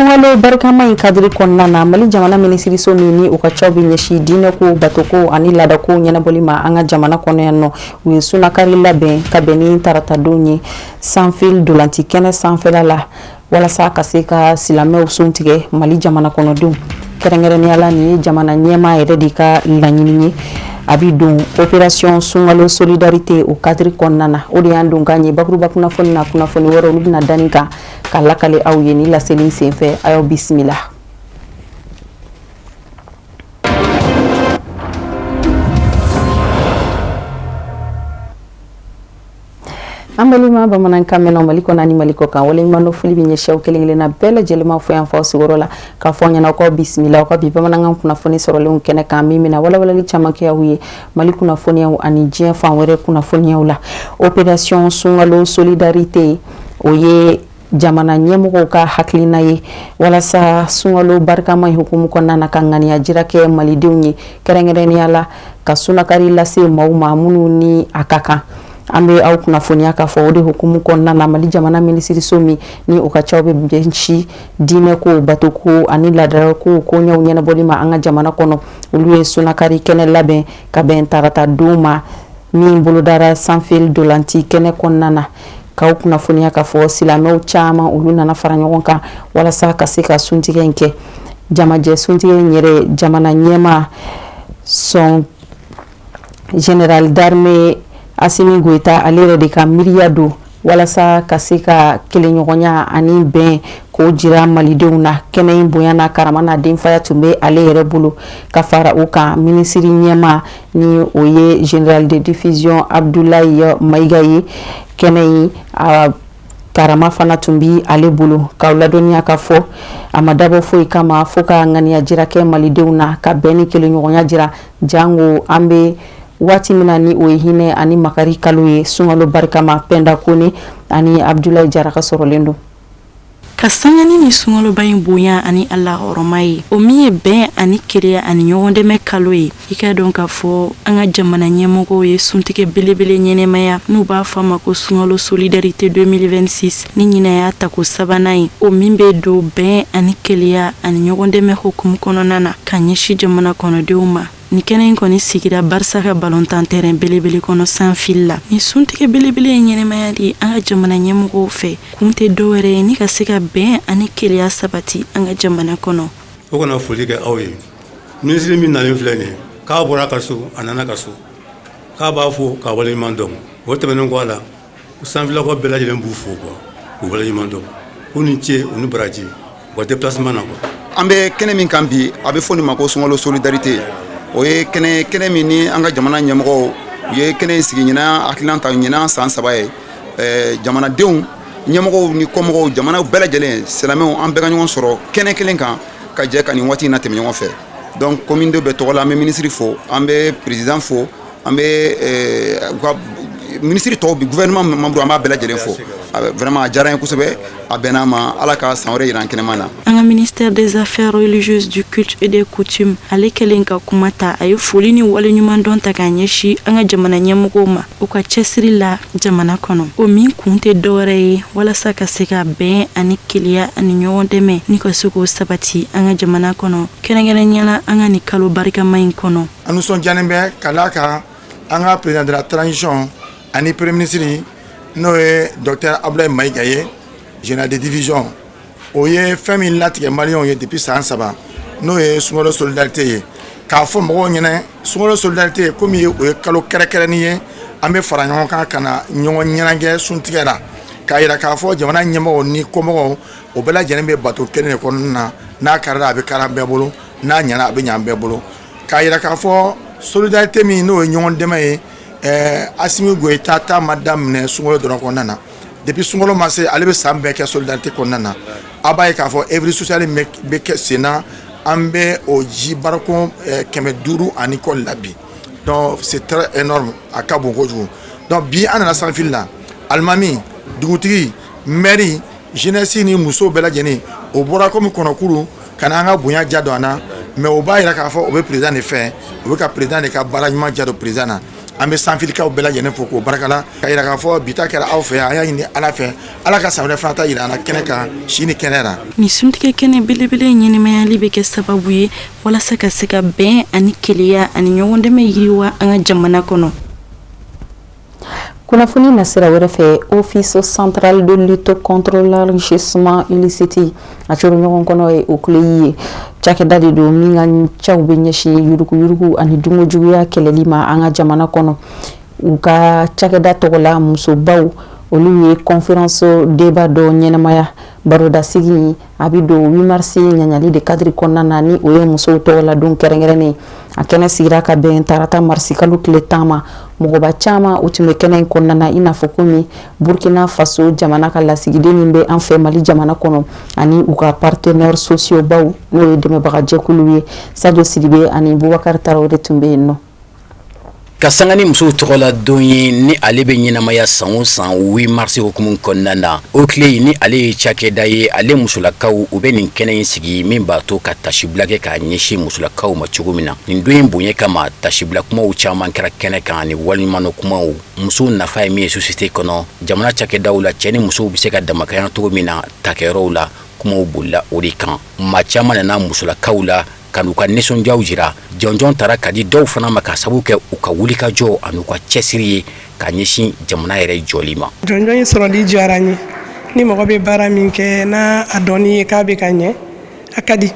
Sunkalo barikama in cadre kɔnɔna na, Mali jamana minisiriso min ni u ka caw bɛ ɲɛsin diinɛko, batoko ani laadako ɲɛnabɔli ma an ka jamana kɔnɔ yan nɔ, u ye sunakari labɛn ka bɛn ni taratadon ye Sans Fil dolanci kɛnɛ sanfɛla la, walasa ka se ka silamɛw sun tigɛ Mali jamana kɔnɔdenw kɛrɛnkɛrɛnnenya la. Nin ye jamana ɲɛmaa yɛrɛ de ka laɲini ye, a bɛ don opération sunkalo solidarité o cadre kɔnɔna na. O de y'an don k'an ye bakuruba kunnafoni na. Kunnafoni wɛrɛ, olu bɛna danni kan ka lakale aw ye ni laseli senfɛ. A y'aw bisimila. An balima bamanankan mɛnnaw Mali kɔnɔ ani Mali kɔ kan, waleɲuman foli bɛ ɲɛsin aw kelen kelenna bɛɛ lajɛlen ma fo yan fɔ sigiyɔrɔ la, k'a fɔ ɲɛna aw bisimila aw ka bi bamanankan kunnafoni sɔrɔlenw kɛnɛ kan, min bɛna walawalali caman kɛ aw ye Mali kunnafoniyaw ani diɲɛ fan wɛrɛ kunnafoniyaw la. Opération sunkalo solidarité, o ye jamana ɲɛmɔgɔw ka hakilina ye walasa sunkalo barikama in hukumu kɔnɔna na, ka ŋaniya jira kɛ malidenw ye, kɛrɛnkɛrɛnnenya la ka sunakari lase maaw ma minnu ni a ka kan. An bɛ aw kunnafoniya k'a fɔ o de hukumu kɔnɔna na, Mali jamana minisiriso min ni o ka caw bɛ ɲɛsin diinɛko, batoko ani laadalako koɲɛw ɲɛnabɔli ma an ka jamana kɔnɔ, olu ye sunakari kɛnɛ labɛn ka bɛn tarata don ma, min bolodara Sans Fil dolanci kɛnɛ kɔnɔna na. K'aw kunnafoniya k'a fɔ silamɛw caman, olu nana fara ɲɔgɔn kan walasa ka se ka suntigɛ in kɛ. Jamajɛ suntigɛ in yɛrɛ, jamana ɲɛmaa son général d'armée Assimi Goïta, ale yɛrɛ de ka miiriya don walasa ka se ka kelenɲɔgɔnya ani bɛn k'o jira malidenw na. Kɛnɛ in bonya n'a karama n'a denfaya tun bɛ ale yɛrɛ bolo. Ka fara o kan, minisiri ɲɛmaa ni o ye général de division Abdoulaye Maïga ye, kɛnɛ in a karama fana tun bi ale bolo. K'aw ladɔnniya ka fɔ a ma dabɔ foyi kama fo ka ŋaniya jira kɛ malidenw na, ka bɛn ni kelenɲɔgɔnya jira, jango an bɛ waati min na ni o ye hinɛ ani makari kalo ye, sunkalo barikama. Pɛnda Kone ani Abdoulaye Jara ka sɔrɔlen don. Ka sangani ni sunkaloba in bonya ani a lahɔrɔma ye, o min ye bɛn ani kelenya ani ɲɔgɔndɛmɛ kalo ye, i ka dɔn k'a fɔ an ka jamana ɲɛmɔgɔw ye suntigɛ belebele ɲɛnɛmaya, n'u b'a fɔ a ma ko sunkalo solidarité 2026, ni ɲinan y'a tako sabanan ye, o min bɛ don bɛn ani kelenya ani ɲɔgɔndɛmɛ hukumu kɔnɔna na ka ɲɛsin jamana kɔnɔdenw ma. Ni kɛnɛ in kɔni sigira Barisa ka balontan terrain belebele kɔnɔ Sans Fil la. Ni suntigɛ belebele ye ɲɛnɛmaya di an ka jamana ɲɛmɔgɔw fɛ, kun tɛ dɔwɛrɛ ye ni ka se ka bɛn ani kelenya sabati an ka jamana kɔnɔ. O kana foli kɛ aw ye. Minisiri min nalen filɛ nin ye, k'a bɔra ka so, a nana ka so, k'a b'a fo k'a waleɲuman dɔn. O tɛmɛnen kɔ a la, Sans Filakaw bɛɛ lajɛlen b'u fo quoi, k'u waleɲuman dɔn, k'u ni ce, u ni baraji u ka déplacement na quoi. An bɛ kɛnɛ min kan bi, a bɛ fɔ nin ma ko sunkalo solidarité. O ye kɛnɛ, kɛnɛ min ni an ka jamana ɲɛmɔgɔw u ye kɛnɛ in sigi ɲinan, hakilina ta ɲinan san 3 ye. Jamanadenw, ɲɛmɔgɔw ni kɔmɔgɔw, jamana bɛɛ lajɛlen, silamɛw, an bɛɛ ka ɲɔgɔn sɔrɔ kɛnɛ kelen kan ka jɛ ka nin waati in na tɛmɛ ɲɔgɔn fɛ. Donc commune bɛɛ tɔgɔ la, an bɛ minisiri fo, an bɛ président fo, an bɛ u ka minisiri tɔw bi, gouvernement membre, an b'a bɛɛ lajɛlen fo. Vraiment, a diyara n ye kosɛbɛ, a bɛn'a ma. Ala ka san wɛrɛ yira an kɛnɛma na. An ka ministère des Affaires religieuses, du culte et des coutumes, ale kɛlen ka kuma ta, a ye foli ni waleɲuman dɔn ta k'a ɲɛsin an ka jamana ɲɛmɔgɔw ma u ka cɛsiri la jamana kɔnɔ, o min kun tɛ dɔwɛrɛ ye walasa ka se ka bɛn ani kelenya ani ɲɔgɔn dɛmɛ ni ka se k'o sabati an ka jamana kɔnɔ, kɛrɛnkɛrɛnnenya la an ka nin kalo barikama in kɔnɔ. An nisɔndiyalen bɛ ka d'a kan an ka président de la transition ani premier ministre, n'o ye docteur Abdoulaye Maïga ye, général de division, o ye fɛn min latigɛ maliyɛnw ye depuis san 3, n'o ye sunkalo solidarité ye, k'a fɔ mɔgɔw ɲɛna sunkalo solidarité komi o ye kalo kɛrɛnkɛrɛnnin ye, an bɛ fara ɲɔgɔn kan ka na ɲɔgɔn ɲɛnajɛ suntigɛ la, k'a yira k'a fɔ jamana ɲɛmɔgɔw ni kɔmɔgɔw, o bɛɛ lajɛlen bɛ bato kelen de kɔnɔna na. N'a karila, a bɛ kari an bɛɛ bolo, n'a ɲɛna, a bɛ ɲɛ an bɛɛ bolo. K'a yira k'a fɔ solidarité min n'o ye ɲɔgɔn dɛmɛ ye, Assimi Goïta ta ma daminɛ sunkalo dɔrɔn kɔnɔna na. Depuis sunkalo ma se, ale bɛ san bɛɛ kɛ solidarité kɔnɔna na. A b'a ye k'a fɔ œuvre sociale bɛ kɛ sen na, an bɛ o ji barikon 500 ani kɔ la bi. Donc c'est très énorme, a ka bon kojugu. Donc bi an nana Sans Fil la, alimami, dugutigi, maire, jeunesse ni musow bɛɛ lajɛlen, o bɔra komi kɔnɔkuru ka na an ka bonya ja don an na. Mais o b'a yira k'a fɔ o bɛ président de fɛ, o bɛ ka président de ka baara ɲuman ja don président na. An bɛ Sanfilikaw bɛɛ lajɛlen fo k'o barika la, ka jira k'a fɔ bi ta kɛra aw fɛ yan. An y'a ɲini Ala fɛ, Ala ka san wɛrɛ fana ta jira an na kɛnɛ kan, si ni kɛnɛya la. Nin suntigɛ kɛnɛ belebele ɲɛnɛmayali bɛ kɛ sababu ye walasa ka se ka bɛn ani kelenya ani ɲɔgɔn dɛmɛ yiriwa an ka jamana kɔnɔ. Kunnafoni nasira wɛrɛ fɛ, Office central de lutte contre l'enrichissement illicite, a coro ɲɔgɔn kɔnɔ ye OCLEI ye. Cakɛda de don min ka caw bɛ ɲɛsin yuruguyurugu ani dunkojuguya kɛlɛli ma an ka jamana kɔnɔ. U ka cakɛda tɔgɔ la, musobaw olu ye conférence débat dɔ ɲɛnamaya. Barodasigi a bɛ don 8 mars ɲaɲali de cadre kɔnɔna na, ni o ye musow tɔgɔ la don kɛrɛnkɛrɛnnen. A kɛnɛ sigira ka bɛn tarata marisi kalo tile 10 ma. Mɔgɔba caman u tun bɛ kɛnɛ in kɔnɔna na, i n'a fɔ komi Burkina Faso jamana ka lasigiden min bɛ an fɛ Mali jamana kɔnɔ, ani u ka partenaires sociaux baw, n'o ye dɛmɛbagajɛkuluw ye. Sadio Sidibe ani Bubakari Tarawele tun bɛ yen nɔ. Ka sanga ni musow tɔgɔ la don ye, ni ale bɛ ɲɛnamaya san o san 8 mars hukumu kɔnɔna na, OCLEI, ni ale ye cakɛda ye, ale musolakaw u bɛ nin kɛnɛ in sigi min b'a to ka tasibila kɛ k'a ɲɛsin musolakaw ma cogo min na. Nin don in bonya kama, tasibila kumaw caman kɛra kɛnɛ kan ani waleɲumandɔn kumaw. Musow nafa ye min ye société kɔnɔ, jamana cakɛdaw la, cɛ ni musow bɛ se ka damakanya cogo min na takɛyɔrɔw la, kumaw bolila o de kan. Maa caman nana musolakaw la ka n'u ka nisɔndiyaw jira. Jɔnjɔn tara ka di dɔw fana ma ka sababu kɛ u ka wulikajɔ ani u ka cɛsiri ye ka ɲɛsin jamana yɛrɛ jɔli ma. Jɔnjɔn in sɔrɔli diyara n ye. Ni mɔgɔ bɛ baara min kɛ, n'a a dɔnni ye k'a bɛ ka ɲɛ, a ka di,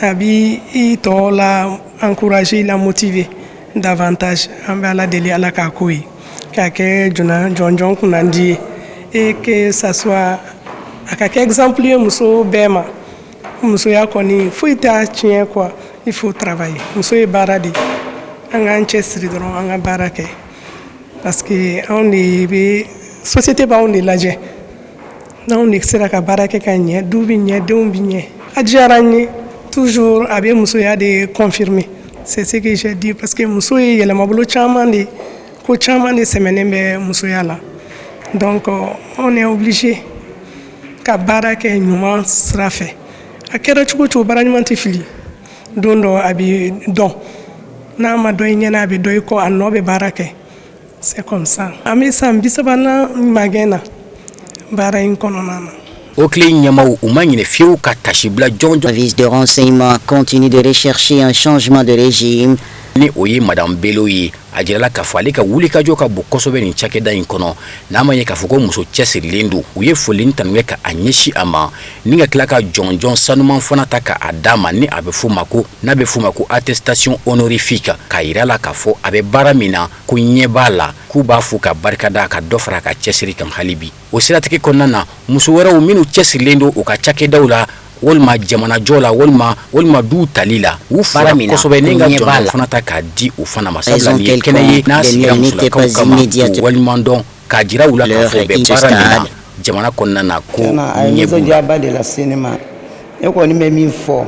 a b'i i tɔ la encourager, la motiver davantage. An bɛ Ala deli, Ala k'a ko ye k'a kɛ jɔnjɔn kunnandi ye et que ça soit, a ka kɛ exemple ye muso bɛɛ ma. Musoya kɔni, foyi t'a tiɲɛ quoi, il faut travailler. Muso ye baara de ye. An k'an cɛ siri dɔrɔn, an ka baara kɛ, parce que anw de bɛ société, b'anw de lajɛ. N'anw de sera ka baara kɛ ka ɲɛ, du bɛ ɲɛ, denw bɛ ɲɛ. A diyara n ye toujours, a bɛ musoya de confirmer, c'est ce que j'ai dit, parce que muso ye yɛlɛmabolo caman de, ko caman de sɛmɛnen bɛ musoya la. Donc on est obligé ka baara kɛ ɲuman sira fɛ. A kɛra cogo cogo, baara ɲuman tɛ fili. Don dɔ a bɛ dɔn, n'a ma dɔn i ɲɛna, a bɛ dɔn i kɔ, a nɔ bɛ baara kɛ. C'est comme ça. An bɛ san 30nan magɛn na baara in kɔnɔna na. OCLEI ɲɛmaw, u ma ɲinɛ fiyewu ka tasibila jɔnjɔn. Service de renseignement continue de rechercher un changement de régime. Ni o ye madame Bello ye, a jirala k'a fɔ ale ka wulikajɔ ka bon kosɛbɛ nin cakɛda in kɔnɔ, n'a ma ye k'a fɔ ko muso cɛsirilen don. U ye foli ni tanu kɛ ka a ɲɛsin a ma, ni ka tila ka jɔnjɔn sanuman fana ta ka a d'a ma, ni a bɛ f'o ma ko n'a bɛ f'o ma ko attestation honorifique, k'a yira la k'a fɔ a bɛ baara min na, ko ɲɛ b'a la, k'u b'a fo ka barikada, ka dɔ fara a ka cɛsiri kan hali bi. O siratigɛ kɔnɔna na, muso wɛrɛw minnu cɛsirilen don u ka cakɛdaw la, walima jamanajɔ la, walima duw tali la, u fara kosɛbɛ, ni ka jɔnjɔn fana ta k'a di u fana ma, sabula nin ye kɛnɛ ye n'a sigira musolakaw kama k'u waleɲuman dɔn, k'a jira u la k'a fɔ u bɛ baara min na jamana kɔnɔna na, ko ɲɛ b'u la. Nisɔndiyaba de lase ne ma. Ne kɔni bɛ min fɔ,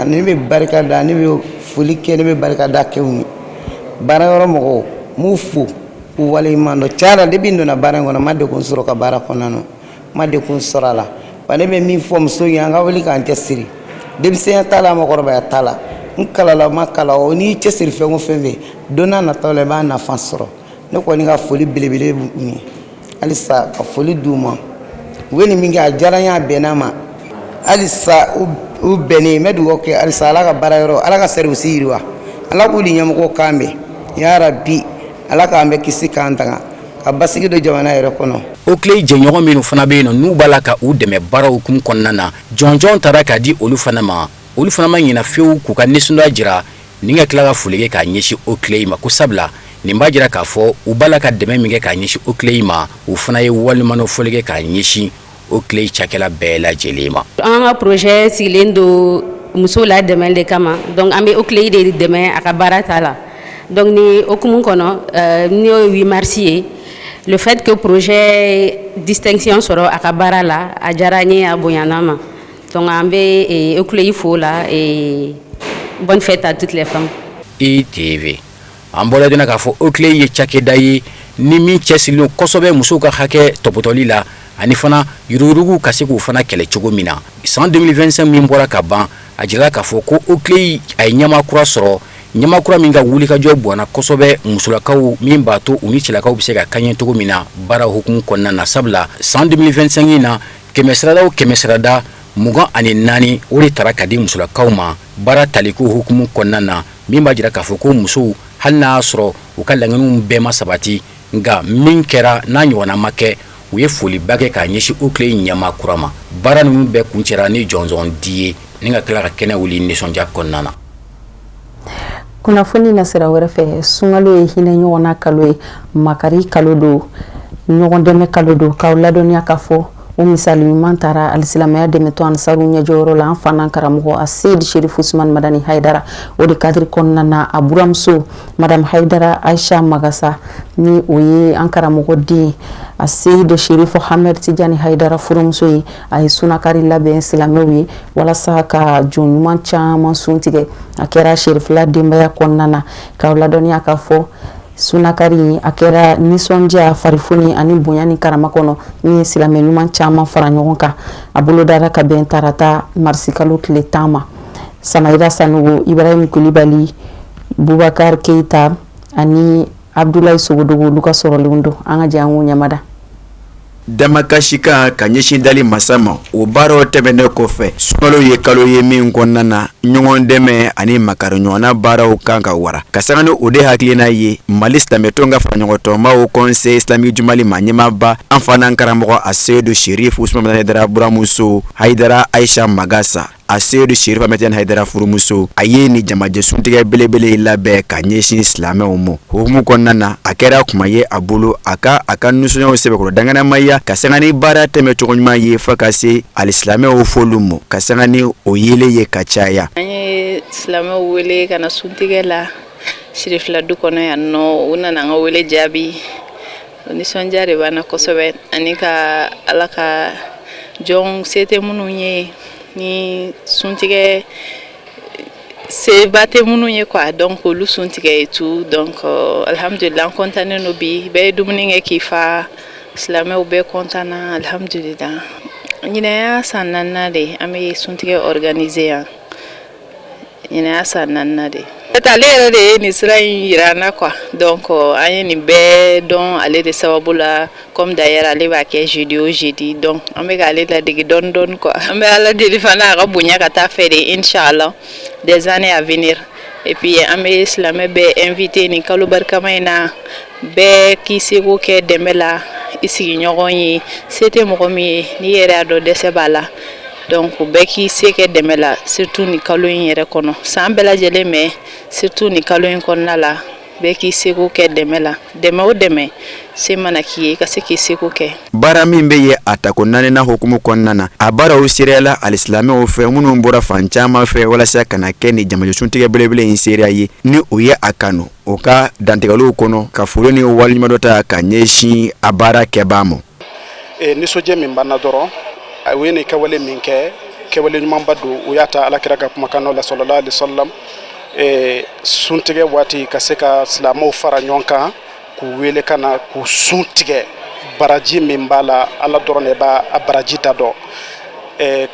ne bɛ barika da, ne bɛ foli kɛ, ne bɛ barika da kɛ u ye. Baara yɔrɔ mɔgɔw, n b'u fo k'u waleɲuman dɔn. Tiɲɛ la, depuis n donna baara in kɔnɔ, n ma degun sɔrɔ ka baara kɔnɔna na, n ma degun sɔrɔ a la wa. Ne bɛ min fɔ musow ye, an ka wuli k'an cɛsiri. Denmisɛnya t'a la, mɔgɔkɔrɔbaya t'a la, n kalala, ma kala o, n'i cɛsiri fɛn o fɛn fɛ, don n'a nataw la, i b'a nafa sɔrɔ. Ne kɔni ka foli belebele b'u ye halisa, ka foli d'u ma. U bɛ nin min kɛ, a diyara n ye, a bɛnna ma halisa, u bɛnnen. N bɛ dugawu kɛ halisa, Ala ka baara yɔrɔ, Ala ka service yiriwa, Ala k'u ni ɲɛmɔgɔw kan bɛn yarabi, Ala k'an bɛ kisi k'an tanga, ka basigi don jamana yɛrɛ kɔnɔ. OCLEI jɛɲɔgɔn minnu fana bɛ yen nɔ, n'u b'a la ka u dɛmɛ baara hukumu kɔnɔna na, jɔnjɔn taara k'a di olu fana ma. Olu fana ma ɲinɛ fiyewu k'u ka nisɔndiya jira, ni ka tila ka foli kɛ k'a ɲɛsin OCLEI ma, ko sabula nin b'a jira k'a fɔ u b'a la ka dɛmɛ min kɛ k'a ɲɛsin OCLEI ma. U fana ye waleɲumandɔn foli kɛ k'a ɲɛsin OCLEI cakɛla bɛɛ lajɛlen ma. An ka projet sigilen don musow la dɛmɛ de kama. Donc an bɛ OCLEI de dɛmɛ a ka baara ta la. Donc ni hukumu kɔnɔ, n'o ye 8 mars ye, le fait que projet distinction sɔrɔ a ka baara la, a diyara n ye, a bonyana ma. Donc an bɛ OCLEI fo la et bonne fête à toutes les femmes. ITV, an bɔra joona k'a fɔ OCLEI ye cakɛda ye ni min cɛsirilen kosɛbɛ musow ka hakɛ tɔpɔtɔli la, ani fana yuruguyurugu, ka se k'u fana kɛlɛ cogo min na. San 2025 min bɔra ka ban, a jirala k'a fɔ ko OCLEI a ye ɲɛmaa kura sɔrɔ. Ɲɛmaa kura min ka wulikajɔ bonyana kosɛbɛ musolakaw min b'a to u ni cɛlakaw bɛ se ka kaɲɛ cogo min na baara hukumu kɔnɔna na, sabula san 2025 in na, kɛmɛ sarada o kɛmɛ sarada 24, o de tara ka di musolakaw ma baara taliko hukumu kɔnɔna na, min b'a jira k'a fɔ ko musow, hali n'a y'a sɔrɔ u ka laɲiniw bɛɛ ma sabati, nka min kɛra n'a ɲɔgɔnna ma kɛ. U ye foliba kɛ k'a ɲɛsin OCLEI ɲɛmaa kura ma. Baara ninnu bɛɛ kuncɛra ni jɔnjɔn di ye ni ka tila ka kɛnɛ wuli nisɔndiya kɔnɔna na. Kunnafoni nasira wɛrɛ fɛ, sunkalo ye hinɛ ɲɔgɔnna kalo ye, makari kalo don, ɲɔgɔn dɛmɛ kalo don. K'aw ladɔnniya k'a fɔ o misali ɲuman taara alisilamɛya dɛmɛtɔn Ansaru ɲɛjɔyɔrɔ la, an fa n'an karamɔgɔ Aseyidi Serifu Usumani Madani Hayidara. O de kadiri kɔnɔna na, a buramuso Madame Hayidara Ayisa Magasa, ni o ye an karamɔgɔ den Aseyidi Serifu Hamɛdi Tijani Hayidara furumuso ye, a ye sunakari labɛn silamɛw ye walasa ka jɔn ɲuman caman sun tigɛ. A kɛra serifila denbaya kɔnɔna na. K'aw ladɔnniya k'a fɔ sunakari a kɛra nisɔndiya, farifoni ani bonya ni karama kɔnɔ, min ye silamɛ ɲuman caman fara ɲɔgɔn kan. A bolodara ka bɛn tarata marisikalo tile 10 ma. Samayira Sanogo, Ibrahim Kulibali, Bubakar Keyita ani Abdulayi Sogodogo, olu ka sɔrɔlenw don. An ka jɛ an k'u ɲamada. Damakasikan ka ɲɛsin dali masa ma, o baaraw tɛmɛnen kɔfɛ, sunkalo ye kalo ye min kɔnɔna na ɲɔgɔn dɛmɛ ani makari ɲɔgɔnna baaraw kan ka wara. Ka sanga ni o de hakilina ye, Mali silamɛtɔn ka faraɲɔgɔntɔnba Haut Conseil islamique du Mali ma ɲɛmaaba, an fa n'an karamɔgɔ Aseyidu Serifu Usumani Hayidara buramuso Hayidara Ayisa Magasa, Aseyidu Serifu Amɛdi Tijani Hayidara furumuso, a ye nin jamajɛ suntigɛ belebele labɛn ka ɲɛsin silamɛw ma. Hukumu kɔnɔna na, a kɛra kuma ye a bolo a ka a ka nisɔndiyaw sɛbɛkɔrɔ danganamaya ka sanga ni baara tɛmɛ cogo ɲuman ye, fo ka se alisilamɛw folu ma, ka sanga ni o yelen ye ka caya. An ye silamɛw wele ka na suntigɛ la Sirifila du kɔnɔ yan nɔ. U nana an ka wele jaabi. O nisɔndiya de b'an na kosɛbɛ, ani ka Ala ka jɔn se tɛ minnu ye, ni suntigɛ seba tɛ minnu ye quoi, donc olu suntigɛ et tout. Donc alhamdulillah, an kɔntannen don bi. Bɛɛ ye dumuni kɛ k'i fa, silamɛw bɛɛ kɔntanna, alhamdulillah. Ɲinan y'a san naaninan de an bɛ suntigɛ organiser yan. Ɲinan y'a san naaninan de. Ale yɛrɛ de ye nin sira in yira an na quoi. Donc an ye nin bɛɛ dɔn ale de sababu la. Comme d'ailleurs ale b'a kɛ jeudi o jeudi, donc an bɛ k'ale ladege dɔɔni dɔɔni quoi. An bɛ Ala deli fana a ka bonya ka taa fɛ de, inchallah, des années à venir. Et puis an bɛ silamɛ bɛɛ invité nin kalo barikama in na, bɛɛ k'i seko kɛ dɛmɛ la i sigiɲɔgɔn ye. Se tɛ mɔgɔ min ye, n'i yɛrɛ y'a dɔn dɛsɛ b'a la, donc bɛɛ k'i se kɛ dɛmɛ la, surtout nin kalo in yɛrɛ kɔnɔ, san bɛɛ lajɛlen, mais surtout nin kalo in kɔnɔna la, bɛɛ k'i seko kɛ dɛmɛ la. Dɛmɛ o dɛmɛ se mana k'i ye, i ka se k'i seko kɛ. Baara min bɛ ye a tako naaninan hukumu kɔnɔna na, a baaraw seereyala alisilamɛw fɛ minnu bɔra fan caman fɛ walasa ka na kɛ nin jamajɛ suntigɛ belebele in seereya ye, ni o ye a kanu o ka dantigɛliw kɔnɔ, ka foli ni waleɲumandɔn ta ka ɲɛsin a baara kɛbaa ma. Nisɔndiya min b'an na dɔrɔn, u ye nin kɛwale min kɛ, kɛwale ɲumanba don. U y'a ta Ala kira ka kumakan nɔ la, sallallahu alaihi wasallam, suntigɛ waati, ka se ka silamɛw fara ɲɔgɔn kan k'u wele ka na k'u sun tigɛ. Baraji min b'a la, Ala dɔrɔn de b'a a baraji da dɔn.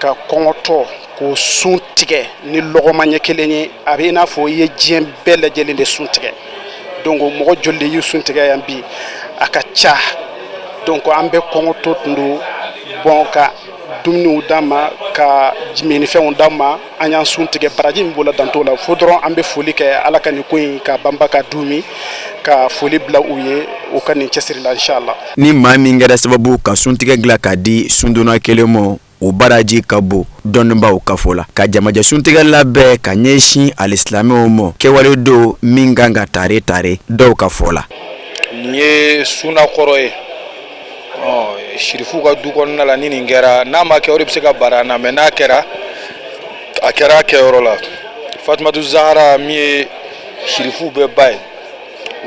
Ka kɔngɔtɔ k'o sun tigɛ ni lɔgɔma ɲɛ kelen ye, a bɛ i n'a fɔ i ye diɲɛ bɛɛ lajɛlen de sun tigɛ. Donc mɔgɔ joli de y'u sun tigɛ yan bi? A ka ca. Donc an bɛ kɔngɔtɔ tun don. Bon, ka dumuniw d'an ma, ka minifɛnw d'an ma, an y'an sun tigɛ. Baraji min b'o la, dan t'o la. Fo dɔrɔn an bɛ foli kɛ Ala ka nin ko in ka banba ka dumi, ka foli bila u ye u ka nin cɛsiri la, inchallah. Ni maa min kɛra sababu ka suntigɛ dilan ka di sundonna kelen ma, o baraji ka bon dɔnnibaaw ka fɔ la. Ka jamajɛ suntigɛ labɛn ka ɲɛsin alisilamɛw ma, kɛwale don min kan ka tare tare dɔw ka fɔ la. Nin ye suna kɔrɔ ye sirifu ka du kɔnɔna la. Ni nin kɛra, n'a ma kɛ, o de bɛ se ka bara na, mais n'a kɛra, a kɛra a kɛyɔrɔ la. Fatumatu Zahara min ye sirifuw bɛɛ ba ye,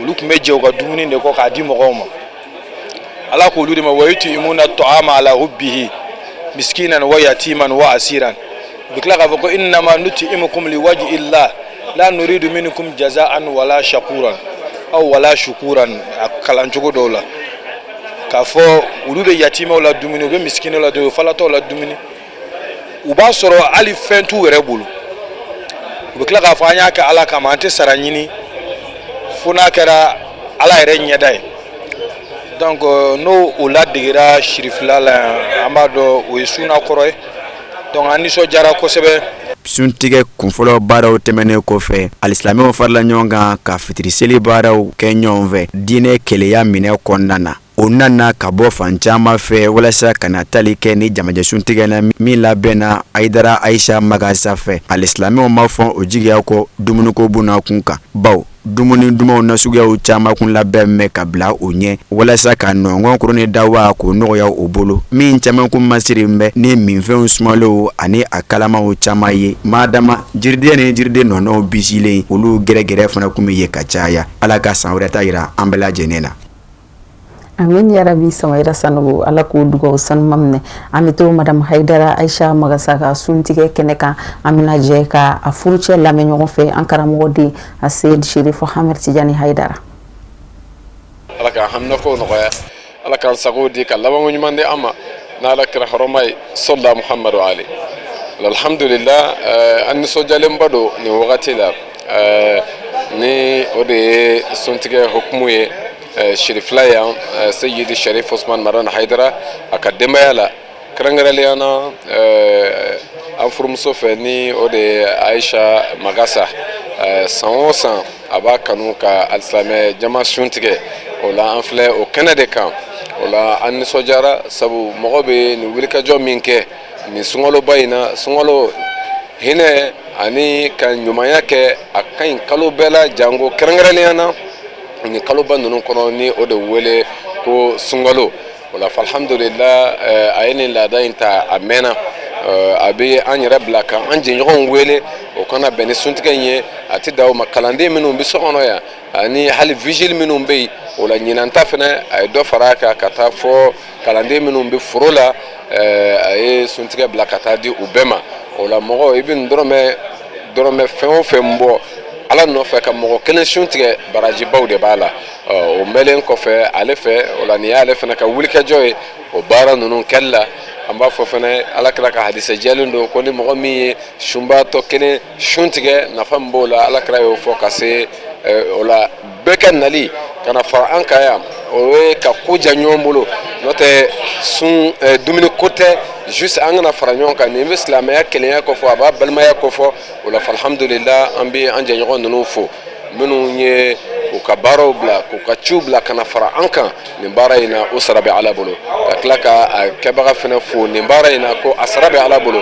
olu tun bɛ jɛ u ka dumuni de kɔ k'a di mɔgɔw ma. Ala k'olu de ma wa yuti'imuna ta'ama ala hubbihi miskinan wa yatiman wa asiran. U bɛ tila k'a fɔ ko innama nuti'imukum liwajhi illah la nuridu minkum jaza'an wala shakuran aw wala shukuran. A kalancogo dɔw la, k'a fɔ olu bɛ yatimɛw la dumuni, u bɛ misikinɛw la dumuni, u bɛ falatɔw la dumuni. U b'a sɔrɔ hali fɛn t'u yɛrɛ bolo. U bɛ tila k'a fɔ an y'a kɛ Ala kama, an tɛ sara ɲini fo n'a kɛra Ala yɛrɛ ɲɛda ye. Donc n'o o ladegera sirifila la yan, an b'a dɔn o ye suna kɔrɔ ye. Donc an nisɔndiyara kosɛbɛ. Suntigɛ kunfɔlɔ baaraw tɛmɛnen kɔfɛ, alisilamɛw farala ɲɔgɔn kan ka fitiriseli baaraw kɛ ɲɔgɔn fɛ diinɛ kelenya minɛ kɔnɔna na. O nana ka bɔ fan caman fɛ walasa ka na tali kɛ ni jamajɛ suntigɛ na min labɛnna Ayidara Ayisa Magasa fɛ. Alisilamɛw ma fɔ o jigiya kɔ dumuniko bunakun kan, bawo dumuni dumanw nasuguyaw caman kun labɛn bɛ ka bila u ɲɛ walasa ka nɔngɔn kuru ni dawa k'o nɔgɔya u bolo, min caman kun masiri bɛ ni minfɛnw sumalenw ani a kalamaw caman ye. Madama jiriden ni jiriden nɔnɔw bisilen, olu gɛrɛgɛrɛ fana kun bɛ ye ka caya. Ala ka san wɛrɛ ta yira an bɛɛ lajɛlen na. Amin yarabi. Samayira Sanogo, Ala k'o dugawu sanuma minɛ. An bɛ to Madame Hayidara Ayisa Magasa ka suntigɛ kɛnɛ kan. An bɛna jɛ ka a furucɛ lamɛn ɲɔgɔn fɛ, an karamɔgɔ den Aseyid Sherifo Hamɛ Tijani Hayidara. Ala k'an haminako nɔgɔya, Ala k'an sago di, ka labanko ɲuman di an ma n'Ala kira hɔrɔma ye, sɔla Muhamadu ali. Alhamdulillah, an nisɔndiyalenba don nin wagati la, ni o de ye suntigɛ hukumu ye sirifila yan, Seyidi Sharif Osman Maran Haidara a ka denbaya la, kɛrɛnkɛrɛnnenya na an furumuso fɛ, ni o de ye Aisha Magasa. San o san a b'a kanu ka alisilamɛ jama sun tigɛ. O la an filɛ o kɛnɛ de kan. O la an nisɔndiyara, sabu mɔgɔ bɛ nin wulikajɔ min kɛ nin sunkaloba in na, sunkalo hinɛ ani ka ɲumanya kɛ, a ka ɲi kalo bɛɛ la, janko kɛrɛnkɛrɛnnenya na nin kaloba ninnu kɔnɔ, ni o de wele ko sunkalo. O la alhamdulillah, a ye nin laada in ta a mɛnna, a bɛ an yɛrɛ bila ka an jɛɲɔgɔnw wele o kana bɛn ni suntigɛ in ye. A tɛ dan o ma, kalanden minnu bɛ so kɔnɔ yan ani hali vigile minnu bɛ yen, o la ɲinan ta fana a ye dɔ fara a kan ka taa fɔ kalanden minnu bɛ foro la, a ye suntigɛ bila ka taa di u bɛɛ ma. O la mɔgɔ i bɛ nin dɔrɔmɛ fɛn o fɛn bɔ Ala nɔfɛ ka mɔgɔ kelen sun tigɛ, barajibaw de b'a la. O mɛnlen kɔfɛ ale fɛ, o la nin y'ale fana ka wulikajɔ ye o baara ninnu kɛli la. An b'a fɔ fana, Ala kira ka hadisɛ jɛlen don ko ni mɔgɔ min ye sunbaatɔ kelen sun tigɛ, nafa min b'o la, Ala kira y'o fɔ ka se. O la bɛɛ ka nali ka na fara an kan yan, o ye ka ko diya ɲɔgɔn bolo, n'o tɛ sun dumuni ko tɛ, juste an kana fara ɲɔgɔn kan. Nin bɛ silamɛya kelenya kofɔ, a b'a balimaya kofɔ. O la alhamdulillah, an bɛ an jɛɲɔgɔn ninnu fo, minnu ye u ka baaraw bila, k'u ka ciw bila ka na fara an kan nin baara in na. O sara bɛ Ala bolo. Ka tila ka a kɛbaga fana fo nin baara in na, ko a sara bɛ Ala bolo.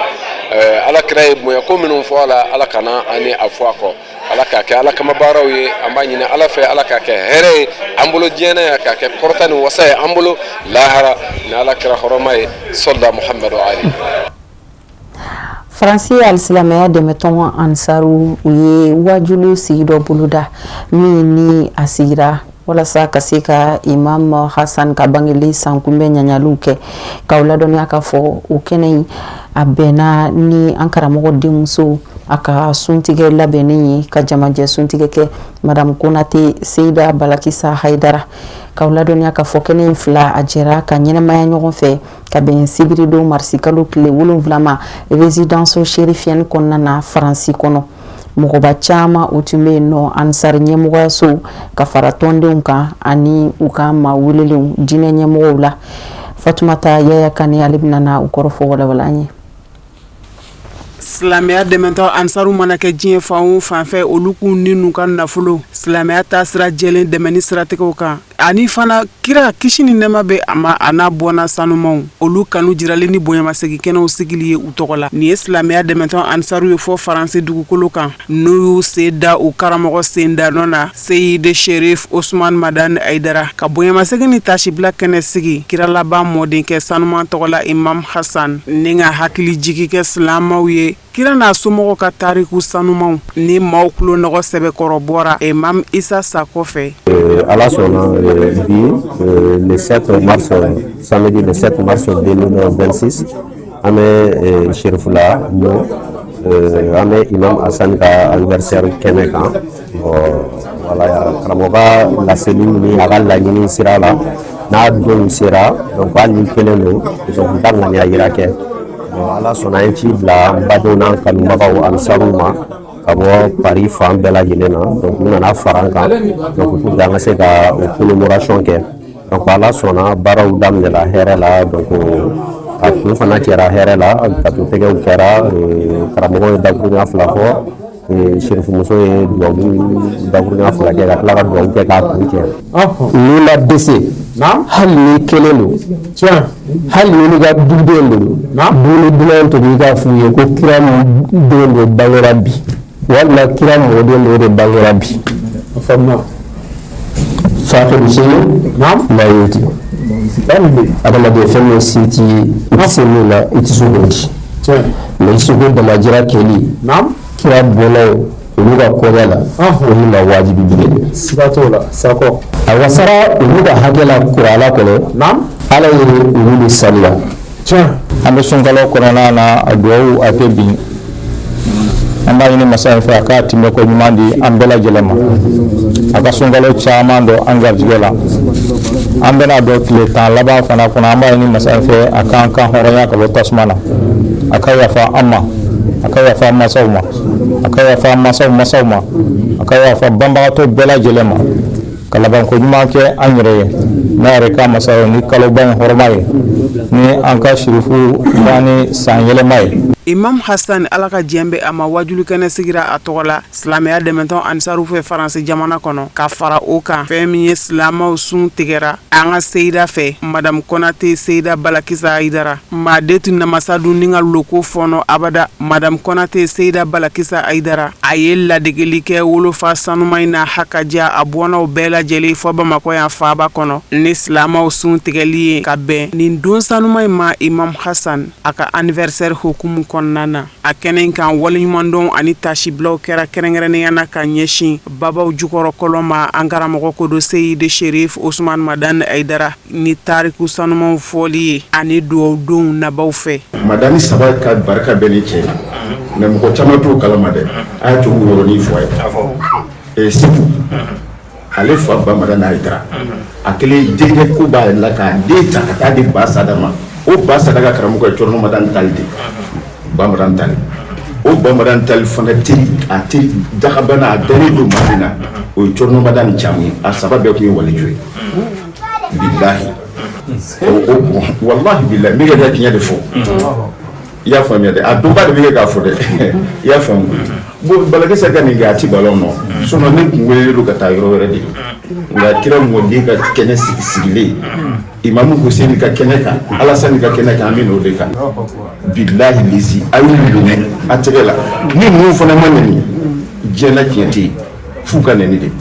Ala kira ye bonya ko minnu fɔ a la, Ala kana an ni a fɔ a kɔ. Ala k'a kɛ Ala kama baaraw ye. An b'a ɲini Ala fɛ, Ala k'a kɛ hɛrɛ ye an bolo diɲɛ na yan, k'a kɛ kɔrɔta ni wasa ye an bolo lahara ni Ala kira hɔrɔma ye, sɔla Muhamadu ali. Faransi alisilamɛya dɛmɛtɔn Ansaru, u ye wajulu sigi dɔ boloda min ni a sigira walasa ka se ka Imam Hassan ka bangeli sankunbɛn ɲaɲaliw kɛ. K'aw ladɔnniya k'a fɔ o kɛnɛ in a bɛnna ni an karamɔgɔ denmuso a ka suntigɛ labɛnnen ye, ka jamajɛ suntigɛ kɛ, Madame Konate Seyida Balakisa Hayidara. K'aw ladɔnniya k'a fɔ kɛnɛ in fila a jɛra ka ɲɛnamaya ɲɔgɔn fɛ ka bɛn sibiridon marisi kalo tile 7 ma, résidence chérifienne kɔnɔna na, Faransi kɔnɔ. Mɔgɔba caman o tun bɛ yen nɔ, Ansari ɲɛmɔgɔyaso ka fara tɔndenw kan ani u ka maa welelenw diinɛ ɲɛmɔgɔw la. Fatumata Yaya Kane, ale bɛna na u kɔrɔfɔ walawala an ye. Silamɛya dɛmɛtɔn Ansaru mana kɛ diɲɛ fan o fan fɛ, olu k'u ni n'u ka nafolo silamɛya taasira jɛlen dɛmɛni siratigɛw kan, ani fana kira, kisi ni nɛɛma bɛ a ma, a n'a bɔnna sanumanw, olu kanu jirali ni bonyamasegin kɛnɛw sigili ye u tɔgɔ la. Nin ye silamɛya dɛmɛtɔn Ansaru ye fɔ Faransi dugukolo kan, n'u y'u sen da u karamɔgɔ sen da nɔ na, Seyidi Sherif Osman Madani Ayidara, ka bonyamasegin ni tasibila kɛnɛ sigi kira laban mɔdenkɛ sanuman tɔgɔ la, Imam Hassan, ni ka hakili jigi kɛ silamɛw ye kira n'a somɔgɔw ka tariku sanumanw ni maaw tulo nɔgɔ sɛbɛkɔrɔ bɔra Imam Isa sa kɔfɛ. Ala sɔnna, bi le 7 mars, samedi le 7 mars 2026, an bɛ Serifula Ɲɔ, an bɛ Imam Hassan ka anniversaire kɛnɛ kan. Bon, voilà, karamɔgɔ ka laseli ni a ka laɲini sira la, n'a donw sera, donc hali ni kelen don, donc n ta ŋaniya yira kɛ. Bon, Ala sɔnna, an ye ci bila n badenw n'an kanubagaw Ansaruw ma. ka bɔ Paris fan bɛɛ lajɛlen na. Donc u nana fara an kan, donc pour que an ka se ka o commémoration kɛ. Donc Ala sɔnna, baaraw daminɛla hɛrɛ la. Donc a kun fana kɛra hɛrɛ la, gato tɛgɛw kɛra, karamɔgɔ ye dakurunya 2 fɔ, serifumuso ye duwawu dakurunya 2 kɛ, ka tila ka duwawu kɛ k'a kun cɛ. N'i ma dɛsɛ, hali ni kelen don, hali ni n'i ka duden de don, dumuni duman tobi, i k'a f'u ye ko kira den de bangera bi, walima kira mɔden dɔ de bangera bi. Fakidu seyi la yuti, adamaden fɛn min se t'i ye, i tɛ se min na, i tɛ se k'o di, mais i seko damajira kɛli kira bɔnnaw olu ka kɔɲa la, o ma wajibi bilen. Siga t'o la, sakɔ. A wasara olu ka hakɛ la kuranna kɔnɔ, Ala ye olu de sanuya. An bɛ sunkalo kɔnɔna na, a duwawu a tɛ bin. An b'a ɲini masa in fɛ, a k'a timɛko ɲuman di an bɛɛ lajɛlen ma, a ka sunkalo caman don an garijɛgɛ la. An bɛna don tile 10 laban fana kɔnɔ. An b'a ɲini masa in fɛ, a k'an kan hɔrɔnya ka bɔ tasuma na, a ka yafa an ma, a ka yafa an masaw ma, a ka yafa an masaw masaw ma, a ka yafa banbagatɔ bɛɛ lajɛlen ma, ka labanko ɲuman kɛ an yɛrɛ ye n'a yɛrɛ ka masa ye, ni kaloba in hɔrɔma ye, ni an ka sirifu ni san yɛlɛma ye. Imam Hassan, Ala ka diɲɛ bɛ a ma, wajulukɛnɛ sigira a tɔgɔ la silamɛya dɛmɛtɔn Ansaru fɛ Faransi jamana kɔnɔ. Ka fara o kan, fɛn min ye silamɛw sun tigɛra an ka seyida fɛ, Madame Konate Seyida Balakisa Ayidara, maaden tɛ namasa dun ni ka loko fɔnɔ abada. Madame Konate Seyida Balakisa Ayidara, a ye ladegeli kɛ wolofa sanuma in na haka diya a bɔnnaw bɛɛ lajɛlen fɔ Bamakɔ yan faaba kɔnɔ, ni silamɛw sun tigɛli ye ka bɛn nin don sanuma in ma, Imam Hassan a ka anniversaire hukumu kɔnɔna na. A kɛnɛ in kan, waleɲumandɔn ani tasibilaw kɛra kɛrɛnkɛrɛnnenya na ka ɲɛsin babaw jukɔrɔ kɔlɔn ma, an karamɔgɔ kodo Seyidi Sherif Osman Madani Ayidara, ni tariku sanumanw fɔli ye ani dugawudonw nabaw fɛ. Madani saba ka barika bɛ ni cɛ, mais mɔgɔ caman t'o kalama dɛ. A y'a to yɔrɔnin fɔ a ye. Segu, ale fa Ba Madani Ayidara, a kelen denkɛ ko b'a la k'a den ta ka taa di Ba Sada ma. O Ba Sada ka karamɔgɔ ye Cɔrɔnɔ Madani Tali de, Ba Madani Tali. O Ba Madani Tali fana teri, a teri dagabana, a dalen don maa min na, o ye Cɔrɔnɔ Madani Camu ye. A saba bɛɛ tun ye waliju ye. Bilahi, o walahi bilahi, n bɛ ka tiɲɛ de fɔ, i y'a faamuya dɛ. A donba de bɛ kɛ k'a fɔ dɛ, i y'a faamu. Bon, Balakisa ka nin kɛ, a ti balon nɔ. Sinon ne tun welelen don ka taa yɔrɔ wɛrɛ de, nka kira mɔden ka kɛnɛ sigilen, Imamu Hussein ka kɛnɛ kan, Alasani ka kɛnɛ kan, an bɛ n'o de kan. Bilahi lisi, a y'u minɛ a tɛgɛ la. Ni ninnu fana ma nɛni, diɲɛ na tiɲɛ tɛ yen, f'u ka nɛni de.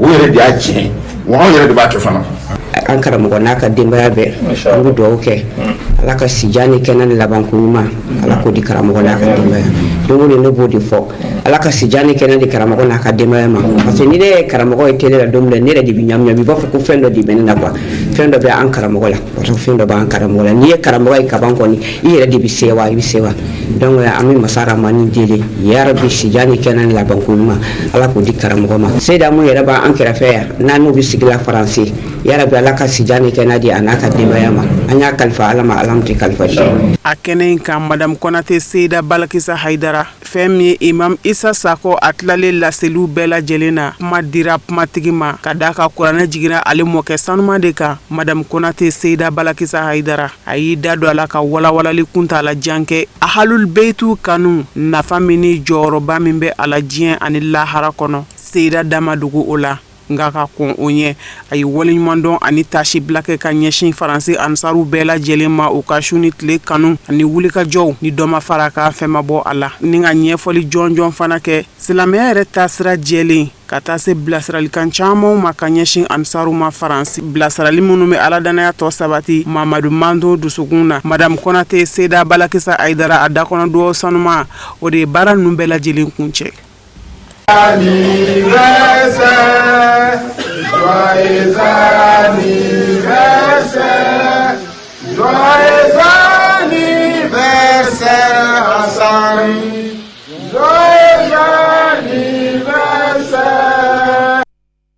O yɛrɛ de y'a tiɲɛ wa, anw yɛrɛ de b'a kɛ fana. An karamɔgɔ n'a ka denbaya bɛɛ, an bɛ dugawu kɛ, Ala ka sijan ni kɛnɛ ni labanko ɲuman, Ala k'o di karamɔgɔ n'a ka denbaya. Don o don ne b'o de fɔ, Ala ka sijan ni kɛnɛ di karamɔgɔ n'a ka denbaya ma, parce que ni ne ye karamɔgɔ ye télé la don min na, ne yɛrɛ de bɛ ɲami ɲami, i b'a fɔ ko fɛn dɔ de bɛ ne na quoi, fɛn dɔ bɛ an karamɔgɔ la, parce que fɛn dɔ b'an karamɔgɔ la. N'i ye karamɔgɔ ye kaban kɔni, i yɛrɛ de bɛ sewa, i bɛ sewa. Donc an bɛ masa Ramani deli, yarabi, sijan ni kɛnɛ ni labanko ɲuman, Ala k'o di karamɔgɔ ma. Seyida mun yɛrɛ b'an kɛrɛfɛ yan, n'an n'u bɛ sigi la Faransi, yarabi, Ala ka sijan ni kɛnɛ di a n'a ka denbaya ma. An y'a kalifa Ala ma, Ala tɛ kalifa si. A kɛnɛ in kan, Madame Konate Seyida Balakisa Hayidara, fɛn min ye Imam Isa Sakɔ, a tilalen laseliw bɛɛ lajɛlen na, kuma dira kumatigi ma ka d'a ka kuranɛ jiginna ale mɔkɛ sanuman de kan. Madame Konate Seyida Balakisa Hayidara, a y'i da don a la ka walawalali kuntaala jan kɛ Ahalul Beitu kanu nafa min ni jɔyɔrɔba min bɛ a la diɲɛ ani lahara kɔnɔ. Seyida da ma dogo o la, nka ka kɔn o ɲɛ, a ye waleɲumandɔn ani tasibila kɛ ka ɲɛsin Faransi ansaru bɛɛ lajɛlen ma, u ka su ni tile kanu ani wulikajɔw ni dɔ ma fara ka fɛn ma bɔ a la, ni ka ɲɛfɔli jɔnjɔn fana kɛ silamɛya yɛrɛ taasira jɛlen, ka taa se bilasiralikan camanw ma ka ɲɛsin ansaru ma Faransi, bilasirali minnu bɛ Ala dannaya tɔ sabati Mamadu manton dusukun na. Madame Konate Seyida Balakisa Ayidara, a da kɔnɔ dugawu sanuma, o de ye baara ninnu bɛɛ lajɛlen kuncɛ.